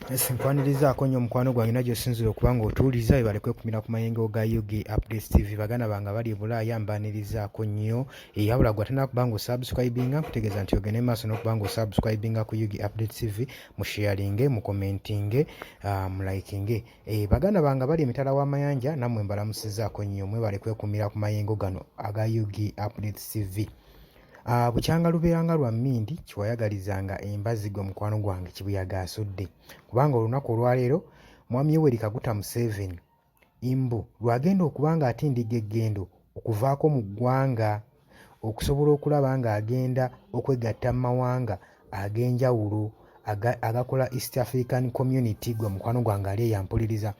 Nkwanirizaako nnyo omukwano gwange na gy'osinziira okuba ng'otuwuliriza. Webale kwekumira ku mayengo ga UG Updates TV. Baganda bange abali e Bulaaya mbaanirizaako nnyo. Wabula gwe atanaba kuba ng'osubscribinga, nkutegeeza nti ogende maaso n'okuba ng'osubscribinga ku UG Updates TV, musharinge, mucommentinge, mulikinge. Baganda bange abali emitala w'amayanja nammwe mbalamusizaako nnyo. Mwebale kwekumira ku mayengo gano aga UG Updates TV. Bukyanga lubeera nga lwa mmindi kiwayagalizanga embazzi gwe mukwano gwange kibuyaga asudde, kubanga olunaku olwaleero Mwami Yoweri Kaguta Museveni mbu lw'agenda okuba ng'atindigga eggendo okuvaako mu ggwanga okusobola okulaba ng'agenda okwegatta mu mawanga ag'enjawulo agakola East African Community. Gwe mukwano gwange ali eyo ampuliriza,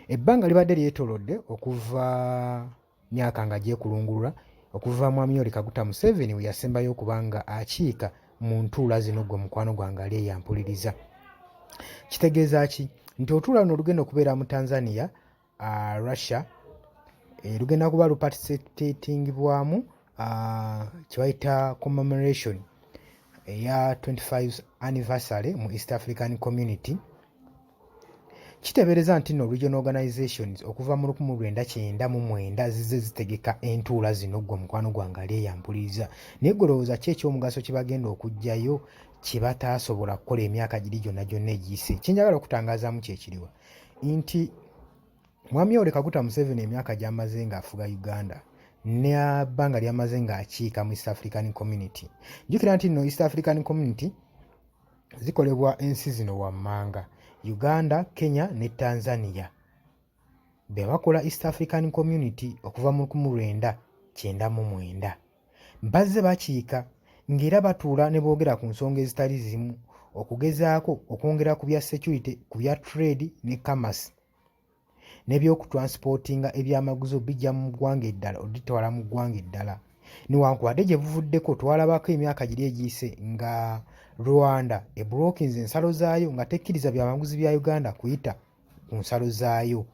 ebbanga libadde lyetoolodde okuva myaka nga gyekulungulula okuva Mwami Yoweri Kaguta Museveni we yasembayo okuba nga akiika mu ntuula zino. Gwe mukwano gwange ali eyo ampuliriza, kitegeeza ki nti olutuula luno olugenda okubeera mu Tanzania, Russia, lugenda kuba luparticipatingibwamu kye bayita commemoration eya 25 anniversary mu East African Community. Kiteebereza nti nno regional organizations okuva mu 1999 zizze zitegeka entuula zino. Ggwe mukwano gwange ali eyo ampuliriza, naye ggwe olowooza ki ekyomugaso kye bagenda okuggyayo kye bataasobola kukola emyaka giri gyonna gyonna egiyise? Kye njagala okutangazaamu kye kiriwa nti Mwami Yoweri Kaguta Museveni emyaka gy'amaze ng'afuga Uganda n'ebbanga ly'amaze ng'akiika mu East African Community, jjukira nti nno East African Community zikolebwa ensi zino wammanga: Uganda, Kenya ne Tanzania, be bakola East African Community okuva mu 1999. Bazze bakiika ng'era batuula ne boogera ku nsonga ezitali zimu, okugezaako okwongera ku bya security, ku bya trade ne commerce n'ebyokutransportinga ebyamaguzi obijja mu ggwanga eddala oditwala mu ggwanga eddala. Newankubadde gye buvuddeko twalabako emyaka giri egiyise nga Rwanda eblockinze ensalo zaayo nga tekkiriza byamaguzi bya Uganda kuyita ku nsalo zaayo.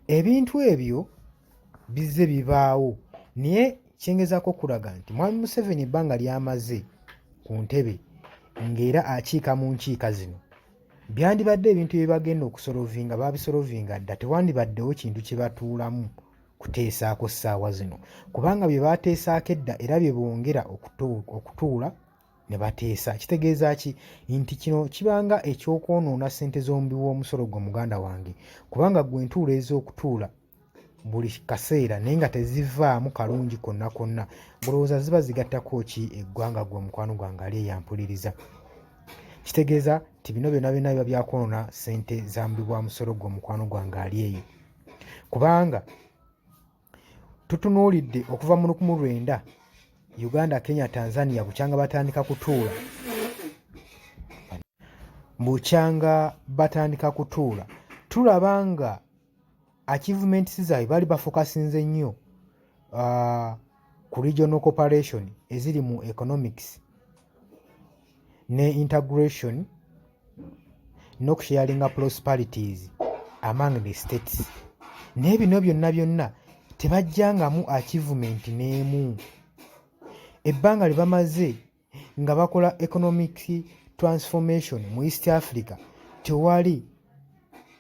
Ebintu ebyo bizze bibaawo, naye kyengezaako okulaga nti Mwami Museveni ebbanga ly'amaze ku ntebe ng'era akiika mu nkiika zino, byandibadde ebintu bye bagenda okusolovinga baabisolovinga dda. Tewandibaddewo kintu kye batuulamu kuteesaako ssaawa zino, kubanga bye baateesaako edda era bye bongera okutuula ne bateesa. Kitegeeza ki nti kino kibanga eky'okwonoona ssente z'omuwi w'omusolo, gwe muganda wange, kubanga gwe entuula ez'okutuula buli kaseera naye nga tezivaamu kalungi konna konna, bulowooza ziba zigattako ki eggwanga? Gwe omukwano gwange ali eyo ampuliriza, kitegeeza nti bino byonna byonna biba byakwonoona ssente za muwi bwa musolo, gwe omukwano gwange ali eyo, kubanga tutunuulidde okuva mu 1900 Uganda, Kenya, Tanzania bukyanga batandika kutuula, tulaba nga achievements zaabwe baali bafocusinze nnyo ku regional cooperation eziri mu economics ne integration n'okusharinga prosperities among the states. Naye bino byonna byonna tebajjangamu achievement n'emu. Ebbanga lye bamaze nga bakola economic transformation mu East Africa, tewali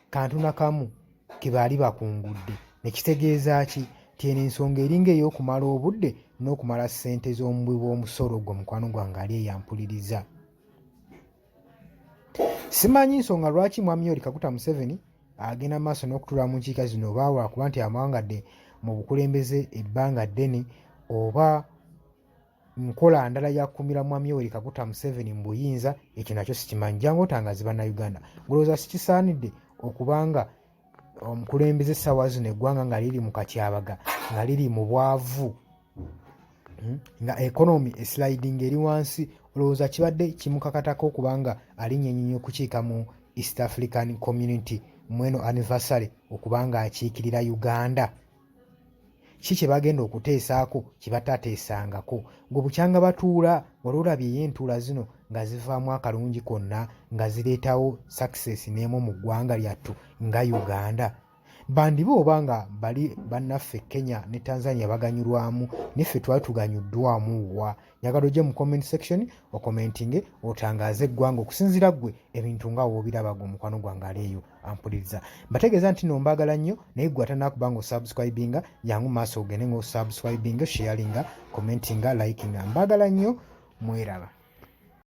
kantu na kamu ke baali bakungudde. Nekitegeeza ki nti eno ensonga eringa ey'okumala obudde n'okumala ssente z'omuwi w'omusolo, gwe mukwano gwange ali eyo ampuliriza. Simanyi nsonga lwaki Mwami Yoweri Kaguta Museveni agenda maaso n'okutuula mu nkiika zino, oba lwakuba nti awangadde mu bukulembeze ebbanga ddene, oba nkola ndala yakuumira Mwami Yoweri Kaguta Museveni mu buyinza, ekyo nakyo sikimanyi. Jangu otangaze Bannayuganda, ngolowooza sikisaanidde okubanga omukulembeze essaawa zino eggwanga nga liri mu katyabaga, nga liri mu bwavu, nga economy esliding eri wansi, olowooza kibadde kimukakatako okubanga alinnya ennyonyi okukiika mu East African Community mweno anniversary, okubanga akiikirira Uganda? Ki kye bagenda okuteesaako kye batateesangako? Gwe bukyanga batuula wali olabyeyo entuula zino nga zivaamu akalungi konna, nga zireetawo success n'emu mu ggwanga lyattu nga Uganda? Bandiba oba nga bali bannaffe Kenya ne Tanzania baganyulwamu, niffe twali tuganyuddwamu wa? Njagala ojje mu comment section okomentinge otangaaze eggwanga okusinziira ggwe ebintu nga woobiraba gwe omukwano gwange ali eyo ampuliriza. Mbategeeza nti no mbaagala nnyo, naye ggwe atanakuba nga osubscribinga, jangu maaso ogende nga osubscribinga, sharinga, commentinga, likinga. Mbaagala nnyo, mweraba.